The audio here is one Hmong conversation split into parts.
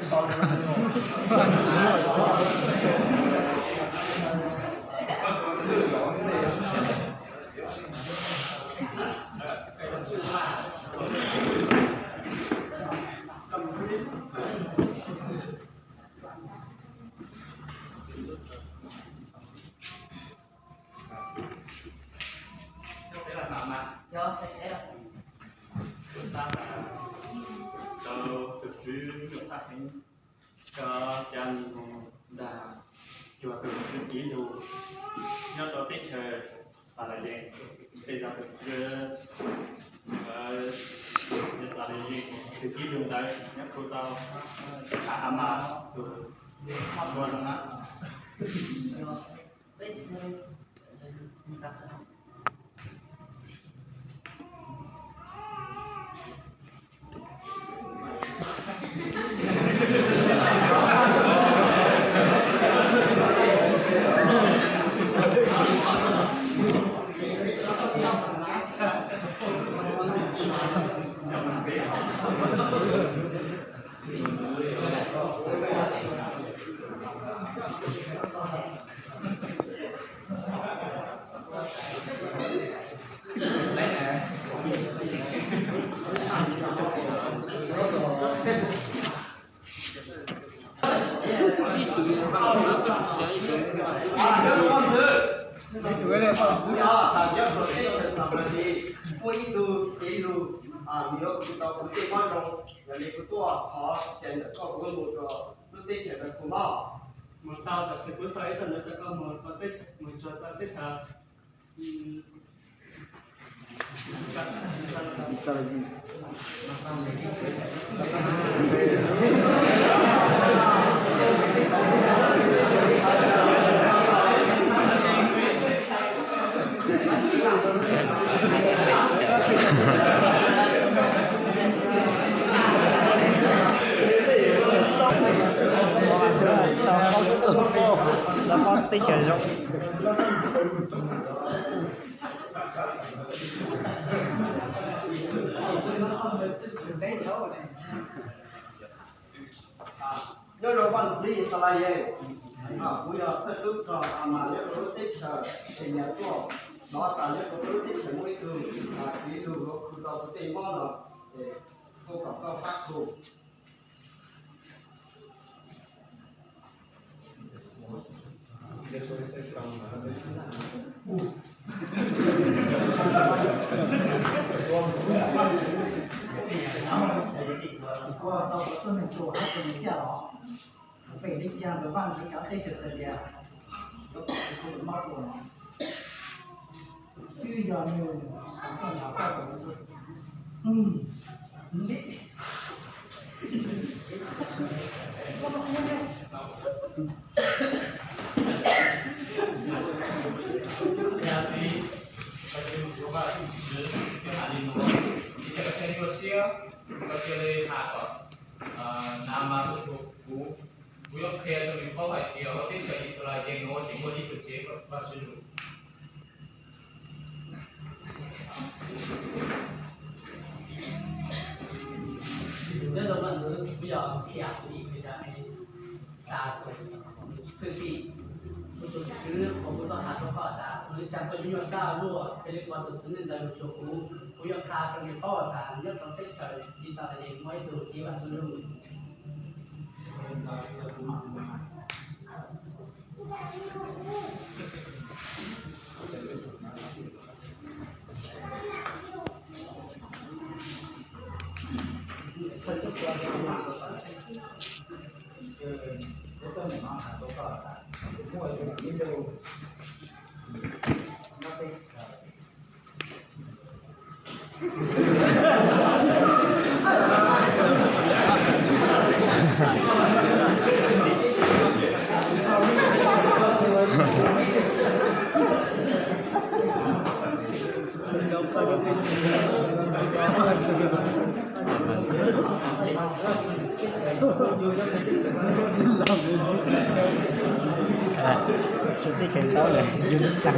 Rau tus tswv nyuam sab heev, rau cov neeg mus nrog cuag tus tswv kiv lug nyob rau teb chaws Xalalees, tej zaum tus tswv, Xalalees tus kiv lug ntawd nyob kuj tau A mas tus tshuav no na. Nyob rau teb chaws Xamalis muaj ib tug kiv lug, nws yuav khwv tau kuv tej mob zoo, yog li kuv tuaj thov cai ntawm koj, kuv mus rau lub teb chaws ntawd kuv mob. Mus tau, tab sis kuv xa ib txoj ntawv rau koj mus, mus txog teb chaws teb chaws zoo. Nyob rau vaj ntxwv Yixalayees, kuv yog thawj tub rog A mas nyob rau lub teb chaws Xilias tuaj. Hnov tas nyob rau lub teb chaws muaj ib tug kiv lug yuav khwv tau kuv tej mob no, es thov kom koj pab khu. Twb yog nws xav tau nrog koj tus ntxub. Yog li, koj cia li mus rau vaj tswv, koj hais li no, cia li ua siab, koj cia li hais kom Naamas tuaj cuag kuv, kuv yuav qhia rau nws paub hais tias hauv teb chaws Yixalayees no tseem muaj ib tug tsev vaj tswv lus. Nyob rau vaj ntxwv, kuv yog Khia Xis, kuv yog Xas tus thwj tim, kuv tus tswv uas kuv tau hais rau koj tas, kuv li cas koj yeej nyuaj sab luaj, cia li ua tus txiv neej ntawd lug cuag kuv, kuv yuav qha rau nws paub tas nyob rau teb chaws Yixalayees muaj ib tug tsev vaj tswv lus. Teb chaws tau lawm, yus tag.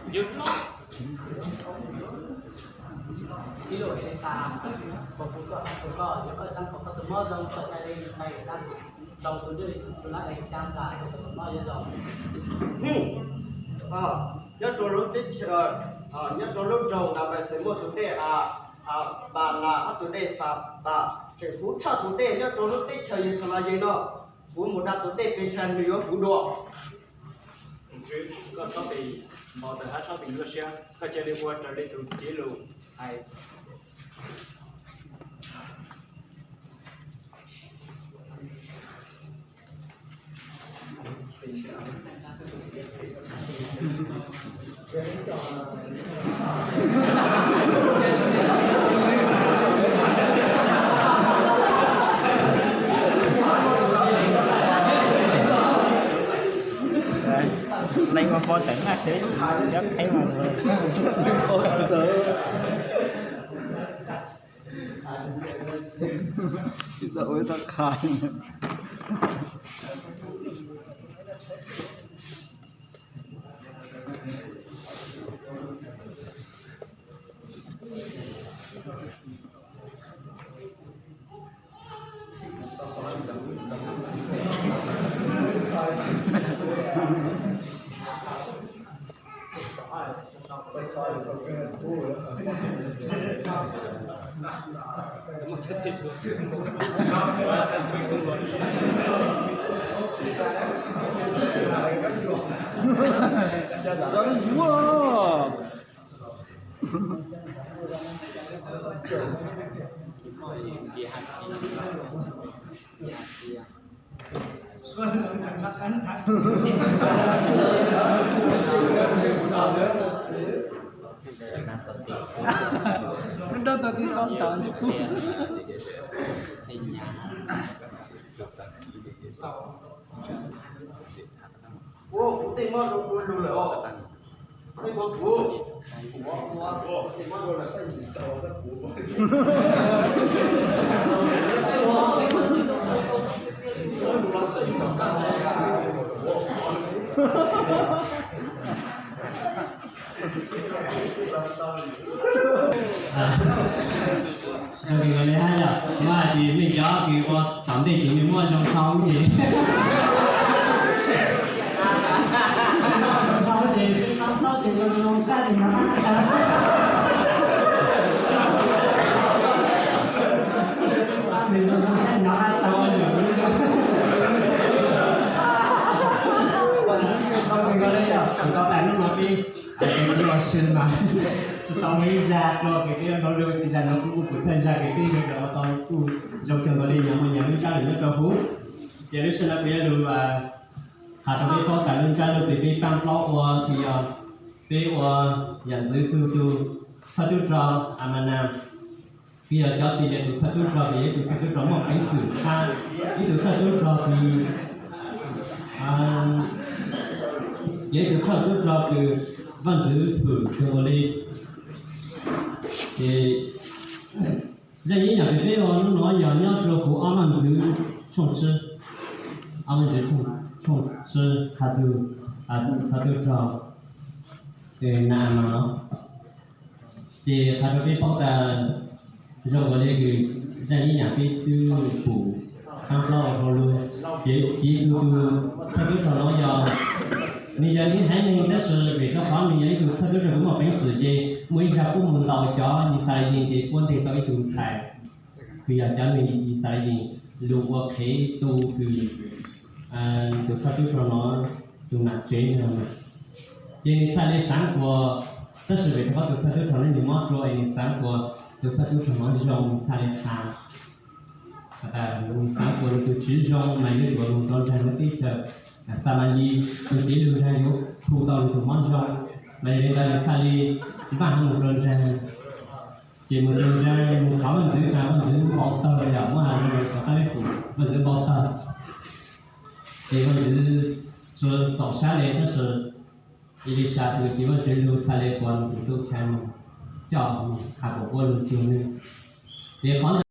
Ib lus Elisa, kuv tuaj hais rau koj, yog koj xav kom koj tus mob zoo txog cai li nqe dab, tus nws tus lab dees xya ntas, koj tus mob yuav zoo. Nyob rau lub teb chaws, nyob rau lub nroog Damasxes muaj tus dej Npalas, ob tug dej Xapas, tseem huv tshaj tus dej nyob rau lub teb chaws Yixalayees no. Kuv mus da tus dej pes tsawg nws yuav huv dua. Koj txhob pes npau taws hab txhob pes nyuaj siab, koj cia li ua raws li tus Tswv lus hais. Leej ua pov tawm haj tsev, cov qhev mas. Rau tau tib sob ntawd. Ua kuv tej mob rau kuv lug lawm os. Tej mob kuv, kuv tej mob rau lawm saib ntsis tau kuv. Kuv los saib ntsis tau. Zoo li hab yog, muab hais tias nej cov kws ua tom ntej ces nej muab zoo dhau ces, zoo dhau ces zoo zoo sab ces no. Nws zoo zoo sab no hab tau. Tau tas hnub no peb hais tias kuv los sis mas tsis tau muaj ib zag rau kev peb ua hauj lwm, zag no kuj kuj pum thawj zag kev peb yuav ua tau kuj zoo kawg nkaus li, yog muaj nyias lub ntsab lus nyob rau huv. Ces lub sij hawm no kuv yuav lug has rau peb paub tas lub ntsab lus peb taab plaub ua, tsis yog peb ua yam ntxwv txug tus thawj tub rog Amanas. Twb yog cov xis li tus thawj tub rog, ces yog ib tug thawj tub rog muaj peev xwm hab ib tug thawj tub rog kws, ces ib tug thawj tub rog kws vaj ntxwv hwm kawg nkaus li. Ces zaj ib yam peb ua hnub no yog nyob rau huv ob vaj ntxwv tshooj tsib, ob vaj ntxwv tshooj tsib has txug thawj tub rog Naamas no. Ces qha rau peb paub tas zoo nkaus li kws zaj ib yam peb twb pum taab plaub ua hauj lwm, ces piv txug tus thawj tub rog no yog, nws yog ib haiv neeg tab sis vim rau qhov nws yog ib tug thawj tub rog kws muaj peev xwm ces muaj ib zag puab mus ntaus cov Yixalayees ces puab nteg tau ib tug ntxhais kws yog cov neeg Yixalayees lug ua qhev tu kws tus thawj tub rog no tus nam tsev no. Ces nws txhaj li xaav kuas, tab sis vim rau qhov tus thawj tub rog no nws mob rua es nws xaav kuas tus thawj tub rog no zoo, nws txhaj li qha, nws xaav kuas nws tus tswv zoo mas yuav tsum lug nrov nraag lub teb chaws Xamalis, tus txiv lug nraag yuav khu tau nws tus mob zoo. Mas yog li ntawd nws txhaj li npaj hab mus rau nraag. Ces mus rau nraag mus thov vaj ntxwv tas vaj ntxwv npau tawg, yog muab has rau qhov tab peb pum vaj ntxwv npau tawg. Ces vaj ntxwv tsi txaus sab li, tab sis Elisas tus txiv Vajtswv lug txhaj li kuas nws tus tub kha moog. coj mus has pam puab lug cuag nwg. Ces qhov ntawd